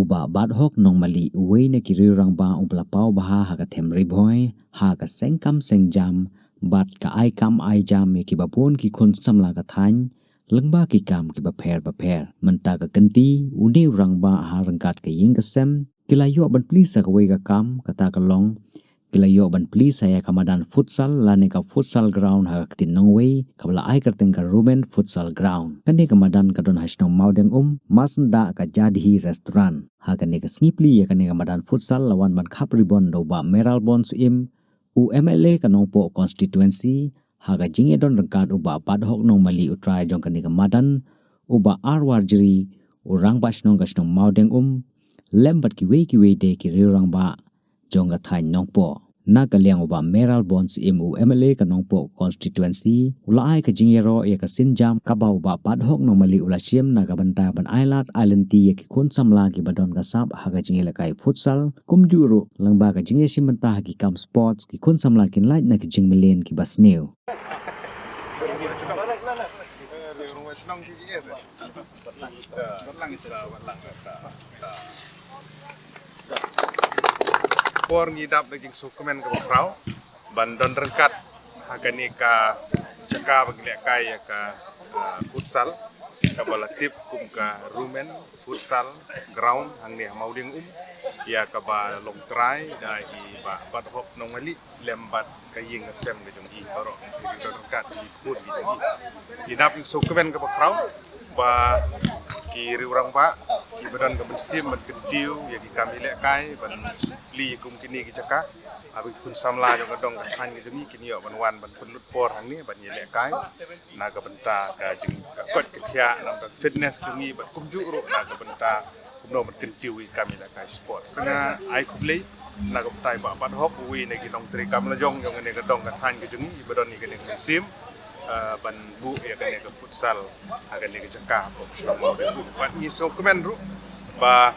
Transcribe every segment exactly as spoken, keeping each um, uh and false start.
Bah Bat Hok Nongmali, uwei na ki riew rangbah, u ba la paw bha ha ka them Ri Bhoi ha ka seng kam seng jam bad ka ai kam ai jam ïa kiba bun ki khun samla ka thaiñ lyngba ki kam kiba pher ba pher. Mynta ka kynti, une u rangbah ha ryngkat ka ïing ka sem ki la ïoh ban plie sa kawei ka kam, kata ka long ki la ïoh ban plie sa ïa ka madan futsal lane ka futsal ground ha ka ktien nongwei, kaba la ai kyrteng ka Rumen Futsal Ground. Kane ka madan ka don ha shnong Mawdeng Um, masnda ka Jadhi Restaurant. Ha kane ka sngi plie ïa kane ka madan futsal la wan ban khap ribon da u Bah Mayralborn Syiem, u M L A ka Nongpoh constituency, ha ka jingïadon ryngkat u Bah Bat Hok Nongmali, u trai jong kane ka madan, u Bah Arwar Jri, u rangbah shnong ka shnong Mawdeng Um, lem bad kiwei kiwei de ki riew rangbah jong ka thaiñ Nongpoh. Na ka liang u Bah Mayralborn Syiem, u M L A ka Nongpoh constituency, u la ai ka jingïaroh ïa ka sienjam kaba u Bah Bat Hok Nongmali u la shim na ka bynta ban ai lad ai lynti ïa ki khun samla kiba don ka sap ha ka jingïalehkai futsal, kumjuh ruh lyngba ka jingïashim bynta ha ki kam sports, ki khun samla kin lait na ki jingmlien kiba sniew. Por ngi dap da jingsngewkmen kaba khraw ban don ryngkat ha kane ka jaka ba ngi lehkai ïa ka, ah, futsal, kaba la tip kum ka Rumen Futsal Ground hangne ha Mawdeng Um, ïa kaba long trai da i Bah Bat Hok Nongmali lem bad ka ïing ka sem ka jong i baroh, ki don ryngkat ki khun ki jong i. Ngi dap jingsngewkmen kaba khraw ba ki riew rangbah kiba don ka mynsiem ban kyntiew ïa ki kam ïalehkai, ban plie kum kine ki jaka, haba ki khun samla jong ka dong ka thaiñ ka jong i kin ïoh ban wan ban pynlut por hangne ban ïalehkai na ka bynta ka jing, ka koit ka khiah, na ka fitness jong i, bad kumjuh ruh na ka bynta kumno ban kyntiew ïa ki kam ïalehkai sport. Te nga ai khublei na ka bynta i Bah Bat Hok, uwei na ki nongtrei kam la jong jong kane ka dong ka thaiñ ka jong i, iba don ïa kane ka mynsiem, eh, ban buh ïa kane ka futsal ha kane ka jaka hapoh ka shnong Mawdeng. Bad ngi sngewkmen ruh ba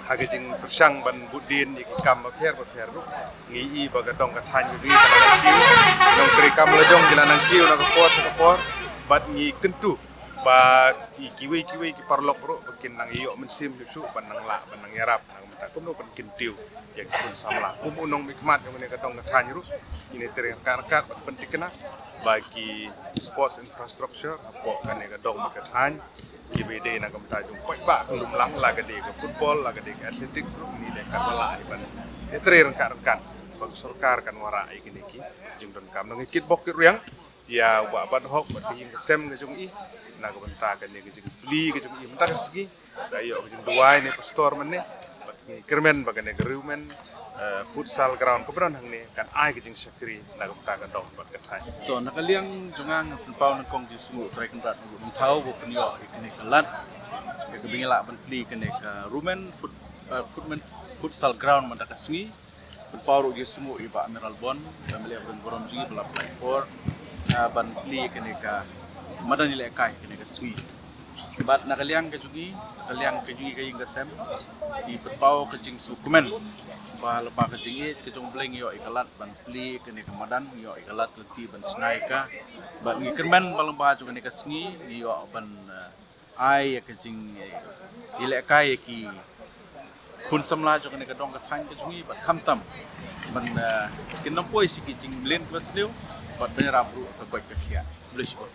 ha ka jingpyrshang ban bud dien ïa ki kam bapher bapher ruh, ngi i ba ka dong ka thaiñ ka jong i ka la nang kiew, ki nongtrei kam la jong ki la nang kiew na ka por sha ka por, bad ngi kyntu ba ki, kiwei kiwei ki paralok ruh ba kin nang ïoh mynsiem shuh shuh ban nang lah ban nang ïarap na ka bynta kumno ban kyntiew ïa ki khun samla. Kum u nongmihkhmat jong kane ka dong ka thaiñ ruh, ngi trei ryngkat ryngkat ban pynthikna ba ki sports infrastructure hapoh kane ka dong bad ka thaiñ kiba dei na ka bynta jong u paidbah ka lum lang, la ka dei ka football, la ka dei ka athletics ruh, ngi dei ka ba lah ban trei ryngkat ryngkat ba ka sorkar kan wanrah ïa kine ki jingdonkam. Ngi kit bok kit rwiang ïa u Bah Bat Hok bad ka ïing ka sem ka jong i na ka bynta kane ka jingplie ka jong i mynta ka sngi. Da ïoh ka jingduwai na i pastor mynne, bad ngi kyrmen ba kane ka Rumen, eh, Futsal Ground kaba don hangne kan ai ka jingshakri na ka bynta ka dong bad ka thaiñ. To, na ka liang jong nga, nga pynpaw nyngkong jingsngewnguh trai kynrad nongbuh nongthaw ba pynïoh ïa kane ka lad, ïa kaba ngi lah ban plie kane ka Rumen Fut-, eh, Footmen Futsal Ground mynta ka sngi. Pynpaw ruh jingsngewnguh ïa i Bah Mayralborn, ba mynta ka dei ka burom jong ngi ba la pynlait por, ah, ban plie ïa kane ka madan ïalehkai kane ka sngi. Bad na ka liang ka jong ngi, na ka liang ka jong ngi ka ïing ka sem, ngi pynpaw ka jingsngewkmen ba lyngba ka jingïeit ka jong U Blei ngi ïoh ïa ka lad ban plie ïa kane ka madan, ngi ïoh ïa ka lad lynti ban shna ïa ka. Bad ngi kyrmen ba lyngba jong kane ka sngi ngi ïoh ban, eh, ai ïa ka jing, eh, ïalehkai ïa ki khun samla jong kane ka dong ka thaiñ ka jong ngi, bad khamtam ban, eh, kin nang poi sha ki jingmlien kiba sniew, bad ban ïarap ruh ka koit ka khiah. Khublei shibun.